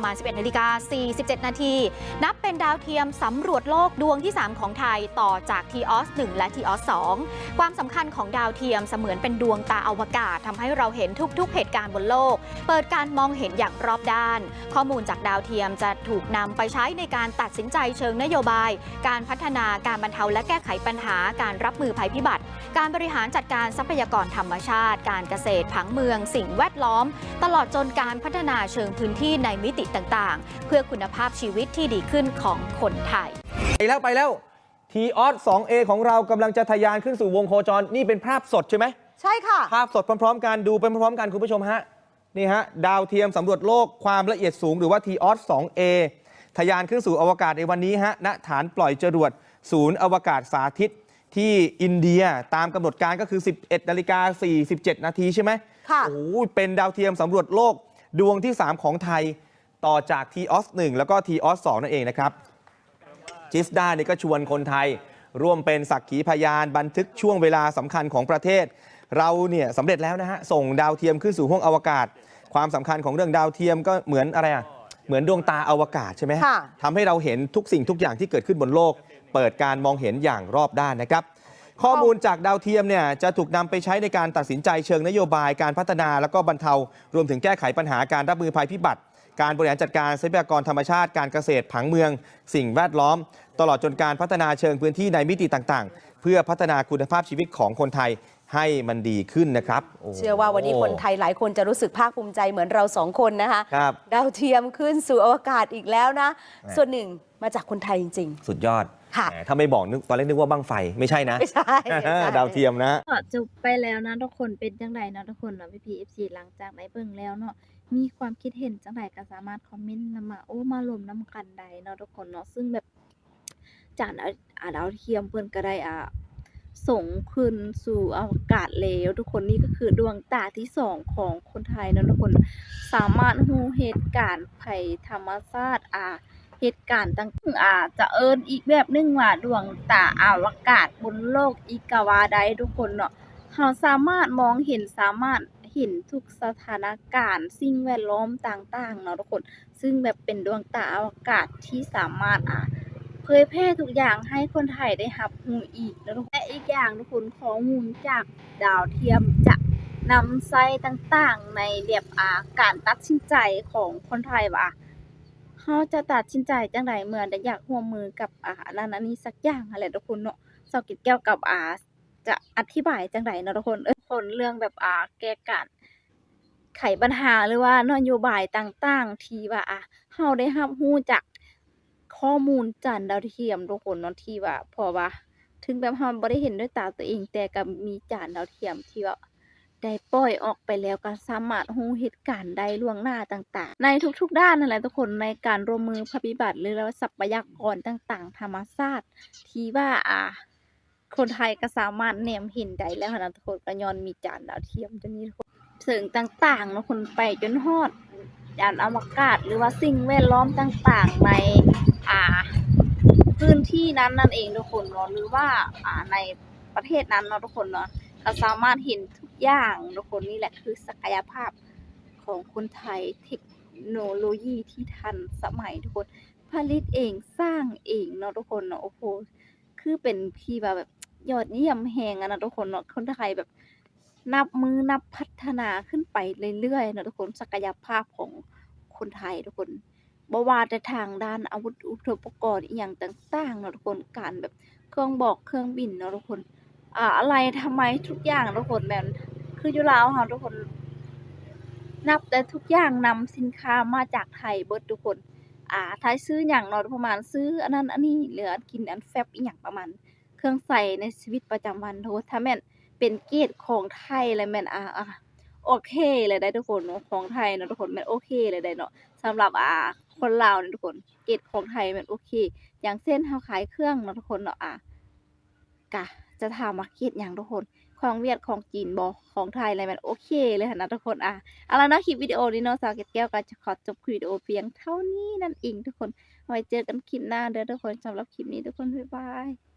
ະມານ ສິບເອັດນາລິກາ ສີ່ສິບເຈັດນາທີ ນັບເປັນດາວທຽມສຳຫຼວດໂລກດວງທີສາມຂອງໄທ ຕໍ່ຈາກ TEOS ໜຶ່ງ ແລະ TEOS ສອງ ຄວາມສຳຄັນຂອງດາວທຽມສະເໝືອນເປັນດວງຕາອະວະກາດ ທຳໃຫ້ເຮົາເຫັນທຸກໆເຫດການບົນໂລກ ເປີດການມອງເຫັນຢ່າງຮອບດ້ານ. ຂໍ້ມູນຈາກດາວທຽມຈະຖືກນຳໄປໃຊ້ໃນການຕັດສິນໃຈເຊີງນະໂຍບາຍ, ການພັດທະນາ, ການບັນເທົາ ແລະ ແກ້ໄຂບັນຫາ, ການຮັບມືໄພພິບັດ, ການບໍລິຫານຈັດການຊັບພະຍາກອນທຳມະຊາດ, ການກະເສດ, ຜັງເມືອງ, ສິ່ງແວດລ້ອມ, ຕະຫຼອດຈົນການພັດທະນາເຊີງພື້ນທີ່ໃນມິຕິຕ່າງໆ ເພື່ອຄຸນນະພາບຊີວິດທີ່ດີຂຶ້ນຂອງຄົນໄທ. ໄປແລ້ວ ໄປແລ້ວ TEOS ສອງ A ຂອງເຮົາກຳລັງຈະທະຍານຂຶ້ນສູ່ວົງໂຄຈອນ. ນີ້ເປັນພາບສົດໃຊ່ໄໝ? ໃຊ່ຄ່ະ. ພາບສົດພ້ອມໆກັນ ດູໄປພ້ອມໆກັນ ຄຸນຜູ້ຊົມຮະ. ນີ້ຮະ ດາວທຽມສຳຫຼວດໂລກຄວາມລະອຽດສູງ ຫຼືວ່າ TEOS ສອງ A ທະຍານຂຶ້ນສູ່ອະວະກາດໃນວັນນີ້ຮະ ນະຖານປ່ອຍຈະຫຼວດສູນອະວະກາດສາທິດທີ່ອິນເດຍ ຕາມກຳນົດການກໍຄື ສິບເອັດນາລິກາ ສີ່ສິບເຈັດນາທີ ໃຊ່ໄໝ? ຄ່ະ. ໂອ້ໂຫ ເປັນດາວທຽມສຳຫຼວດໂລກດວງທີສາມຂອງໄທ ຕໍ່ຈາກ TEOS ໜຶ່ງ ແລ້ວກໍ TEOS ສອງ ນັ້ນເອງນະຄັບ. JISDA ນີ້ກໍຊວນຄົນໄທຮ່ວມເປັນສັກຂີພະຍານບັນທຶກຊ່ວງເວລາສຳຄັນຂອງປະເທດ. ເຮົາເນຍສຳເລັດແລ້ວນະຮະ ສົ່ງດາວທຽມຂຶ້ນສູ່ຫ້ວງອະວະກາດ. ຄວາມສຳຄັນຂອງເລື່ອງດາວທຽມກໍເໝືອນອະໄລອະ? ເໝືອນດວງຕາອະວະກາດໃຊ່ໄໝ? ຄ່ະ. ທຳໃຫ້ເຮົາເຫັນທຸກສິ່ງທຸກຢ່າງທີ່ເກີດຂຶ້ນບົນໂລກ ເປີດການມອງເຫັນຢ່າງຮອບດ້ານນະຄັບ. ຂໍ້ມູນຈາກດາວທຽມເນຍຈະຖືກນຳໄປໃຊ້ໃນການຕັດສິນໃຈເຊີງນະໂຍບາຍ, ການພັດທະນາ ແລ້ວກໍບັນເທົາ, ລວມເຖິງແກ້ໄຂບັນຫາການຮັບມືໄພພິບັດ, ການບໍລິຫານຈັດການຊັບພະຍາກອນທຳມະຊາດ, ການກະເສດ, ຜັງເມືອງ, ສິ່ງແວດລ້ອມ, ຕະຫຼອດຈົນການພັດທະນາເຊີງພື້ນທີ່ໃນມິຕິຕ່າງໆ ເພື່ອພັດທະນາຄຸນນະພາບຊີວິດຂອງຄົນໄທໃຫ້ມັນດີຂຶ້ນນະຄັບ. ໂອ້ໂຫ ເຊື່ອວ່າວັນນີ້ຄົນໄທຫຼາຍຄົນຈະຮູ້ສຶກພາກພູມໃຈເໝືອນເຮົາສອງຄົນນະຄະ. ຄັບ. ດາວທຽມຂຶ້ນສູ່ອະວະກາດອີກແລ້ວນະ. ອ່າ ສ່ວນໜຶ່ງມາຈາກຄົນໄທຈິງໆ. ສຸດຍອດ. ຄ່ະ. ແໝ ຖ້າໄມ່ບອກ ນຶກ ຕອນແລກນຶກວ່າບັ້ງໄຟ ໄມ່ໃຊ່ນະ. ໄມ່ໃຊ່ ໄມ່ໃຊ່. ດາວທຽມນະ. ກໍຈົບໄປແລ້ວນະທຸກຄົນ. ເປັນຈັ່ງໃດເນາະທຸກຄົນເນາະ ພີ່ໆ ເອັຟຊີ ຫຼັງຈາກໄດ້ເບິ່ງແລ້ວເນາະ ມີຄວາມຄິດເຫັນຈັ່ງໃດກໍສາມາດຄອມເມັນນຳມາ ໂອ້ ມາລົມນຳກັນໄດ້ເນາະທຸກຄົນເນາະ. ຊຶ່ງແບບ ຈານ ອາ ອາ ດາວທຽມເພິ່ນກໍໄດ້ ອາ ສົ່ງຂຶ້ນສູ່ອະວະກາດແລ້ວທຸກຄົນ. ນີ້ກໍຄືດວງຕາທີສອງຂອງຄົນໄທເນາະທຸກຄົນ ສາມາດຮູ້ເຫດການໄພທຳມະຊາດ ອາ ເຫດການຕ່າງໆ ອາ ຈະເອີ້ນອີກແບບໜຶ່ງວ່າດວງຕາອະວະກາດບົນໂລກອີກກໍວ່າໄດ້ທຸກຄົນເນາະ. ເຮົາສາມາດມອງເຫັນ ສາມາດເຫັນທຸກສະຖານະການ ສິ່ງແວດລ້ອມຕ່າງໆເນາະທຸກຄົນ ຊຶ່ງແບບເປັນດວງຕາອະວະກາດທີ່ສາມາດ ອາ ເຜີຍແຜ່ທຸກຢ່າງໃຫ້ຄົນໄທໄດ້ຮັບຮູ້ອີກເນາະທຸກຄົນ. ແລະ ອີກຢ່າງທຸກຄົນ ຂໍ້ມູນຈາກດາວທຽມຈະນຳໃຊ້ຕ່າງໆໃນແບບ ອາ ການຕັດສິນໃຈຂອງຄົນໄທວ່າ ເຮົາຈະຕັດສິນໃຈຈັ່ງໃດເມື່ອໄດ້ຢາກຮ່ວມມືກັບ ອາ ອັນນັ້ນອັນນີ້ສັກຢ່າງຫັ້ນແຫຼະທຸກຄົນເນາະ. ສາວເກດແກ້ວກັບ ອາ ຈະອະທິບາຍຈັ່ງໃດເນາະທຸກຄົນ ເອີ ຄົນເລື່ອງແບບ ອາ ແກ້ການໄຂບັນຫາ ຫຼືວ່ານະໂຍບາຍຕ່າງໆ ທີ່ວ່າ ອາ ເຮົາໄດ້ຮັບຮູ້ຈາກຂໍ້ມູນຈານດາວທຽມທຸກຄົນເນາະ ທີ່ວ່າ ເພາະວ່າເຖິງແບບເຮົາບໍ່ໄດ້ເຫັນດ້ວຍຕາຕົວເອງ ແຕ່ກໍມີຈານດາວທຽມທີ່ວ່າ ໄດ້ປ່ອຍອອກໄປແລ້ວ ກໍສາມາດຮູ້ເຫດການໄດ້ລ່ວງໜ້າຕ່າງໆ ໃນທຸກໆດ້ານຫັ້ນແຫຼະທຸກຄົນ ໃນການຮ່ວມມືພັນພິບັດ ຫຼືວ່າຊັບພະຍາກອນຕ່າງໆທຳມະຊາດ ທີ່ວ່າ ອາ ຄົນໄທກໍສາມາດແນມເຫັນໄດ້ແລ້ວຫັ້ນນະທຸກຄົນ ກໍຍ້ອນມີຈານດາວທຽມຕົວນີ້ທຸກຄົນ. ເຊິ່ງຕ່າງໆເນາະທຸກຄົນ ໄປຈົນຮອດຍານອະວະກາດ ຫຼືວ່າສິ່ງແວດລ້ອມຕ່າງໆໃນ ອາ ພື້ນທີ່ນັ້ນນັ້ນເອງທຸກຄົນເນາະ ຫຼືວ່າ ອາ ໃນປະເທດນັ້ນເນາະທຸກຄົນເນາະ ກໍສາມາດເຫັນທຸກຢ່າງທຸກຄົນ. ນີ້ແຫຼະຄືສັກກະຍະພາບຂອງຄົນໄທ ເທັກໂນໂລຢີທີ່ທັນສະໄໝທຸກຄົນ ຜະລິດເອງ ສ້າງເອງເນາະທຸກຄົນເນາະ. ໂອ້ໂຫ ຄືເປັນທີ່ວ່າແບບຍອດຢ້ຽມແຮງຫັ້ນນະທຸກຄົນເນາະ ຄົນໄທແບບນັບມື້ນັບພັດທະນາຂຶ້ນໄປເລື້ອຍໆເນາະທຸກຄົນ. ສັກກະຍະພາບຂອງຄົນໄທທຸກຄົນ ບໍ່ວ່າແຕ່ທາງດ້ານອາວຸດຍຸດໂທປະກອນອີ່ຫຍັງຕ່າງໆເນາະທຸກຄົນ ການແບບເຄື່ອງບອກເຄື່ອງບິນເນາະທຸກຄົນ ອາ ອາໄຫຼ່ທຳໄມ ທຸກຢ່າງທຸກຄົນ ແມ່ນຄືຢູ່ລາວເຮົາທຸກຄົນ ນັບແຕ່ທຸກຢ່າງນຳສິນຄ້າມາຈາກໄທເບິດທຸກຄົນ. ອາ ໄທຊື້ຫຍັງເນາະ ປະມານຊື້ອັນນັ້ນອັນນີ້ ຫຼືອັນກິນອັນແຟັບອີ່ຫຍັງປະມານ ເຄື່ອງໃຊ້ໃນຊີວິດປະຈຳວັນທຸກຄົນ ຖ້າແມ່ນເປັນເກດຂອງໄທແລ້ວແມ່ນ ອາ ອາ ໂອເຄເລີຍໄດ໋ທຸກຄົນເນາະ ຂອງໄທເນາະທຸກຄົນ ແມ່ນໂອເຄເລີຍໄດ໋ເນາະ. ສຳລັບ ອາ ຄົນລາວນີ້ທຸກຄົນ ເກດຂອງໄທແມ່ນໂອເຄ ຢ່າງເຊັ່ນເຮົາຂາຍເຄື່ອງເນາະທຸກຄົນເນາະ ອາ ກະຈະຖາມວ່າເກດຫຍັງທຸກຄົນ ຂອງຫວຽດ ຂອງຈີນບໍ ຂອງໄທ ແລ້ວແມ່ນໂອເຄເລີຍຫັ້ນນະທຸກຄົນ. ອາ ເອົາລະເນາະ ຄລິບວິດີໂອນີ້ເນາະ ສາວເກດແກ້ວກໍຈະຂໍຈົບຄລິບວິດີໂອພຽງເທົ່ານີ້ນັ້ນເອງທຸກຄົນ. ໄວ້ເຈີກັນຄລິບໜ້າເດີທຸກຄົນ. ສຳລັບຄລິບນີ້ທຸກຄົນ ບາຍບາຍ.